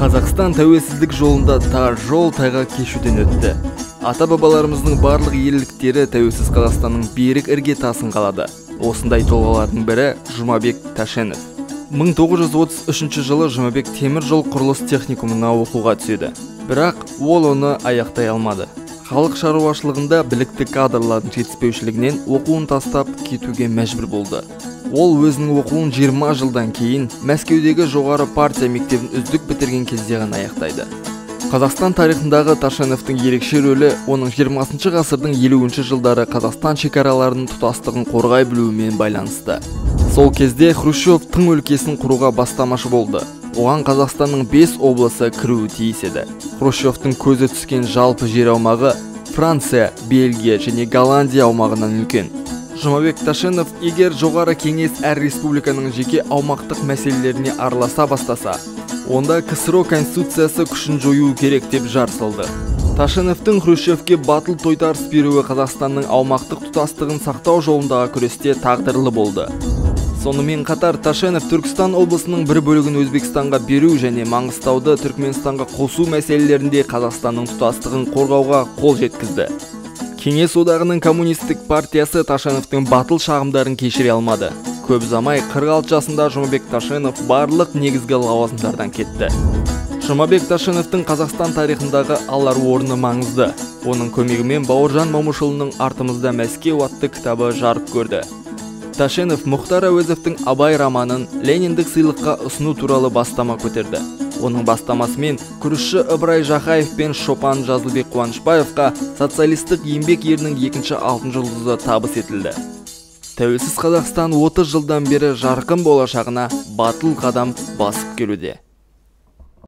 Қазақстан тәуелсіздік жолында тар жол тайғақ кешуден өтті. Ата-бабаларымыздың барлық ерліктері тәуелсіз Қазақстанның берік іргетасын қалады. Осындай тұлғалардың бірі Жұмабек Тәшенов. 1933 жылы Жұмабек темір жол құрылыс техникумына оқуға түседі. Бірақ ол оны аяқтай алмады. Халық шаруашылығында білікті кадрлардың жетіспеушілігінен оқуын тастап кетуге мәжбүр болды. Ол өзінің оқуын 20 жылдан кейін Мәскеудегі жоғары партия мектебін үздік бітірген кезде ғана аяқтайды. Қазақстан тарихындағы Ташеновтың ерекше рөлі оның 20 ғасырдың 50 жылдары Қазақстан шекараларының тұтастығын қорғай білуімен байланысты. Сол кезде Хрущев тың өлкесін құруға бастамашы болды. Оған Қазақстанның 5 облысы кіруі тиіс еді. Хрущевтың көзі түскен жалпы жер аумағы Франция, Бельгия және Голландия аумағынан үлкен. Жұмабек Ташенов егер жоғары кеңес әр республиканың жеке аумақтық мәселелеріне араласа бастаса, онда КСРО конституциясы күшін жою керек деп жар салды. Ташеновтың Хрущевке батыл тойтарыс беруі Қазақстанның аумақтық тұтастығын сақтау жолындағы күресте тағдырлы болды. Сонымен қатар Ташенов Түркістан облысының бір бөлігін Өзбекстанға беру және Маңғыстауды Түркменстанға қосу мәселелерінде Қазақстанның тұтастығын қорғауға қол жеткізді. Кеңес одағының коммунистік партиясы Ташеновтың батыл шағымдарын кешіре алмады. Көп ұзамай 46 жасында Жұмабек Ташенов барлық негізгі лауазымдардан кетті. Жұмабек Ташеновтың Қазақстан тарихындағы алар орны маңызды. Оның көмегімен Бауыржан Момышұлының «Артымызда Мәскеу» атты кітабы жарық көрді. Ташенов Мұхтар Әуезовтің «Абай» романын Лениндік сыйлыққа ұсыну туралы бастама көтерді. Оның бастамасымен күрішші Ыбырай Жақаев пен шопан Жазылбек Қуанышбаевқа социалистік еңбек ерінің екінші алтын жұлдызы табыс етілді. Тәуелсіз Қазақстан 30 жылдан бері жарқын болашағына батыл қадам басып келуде.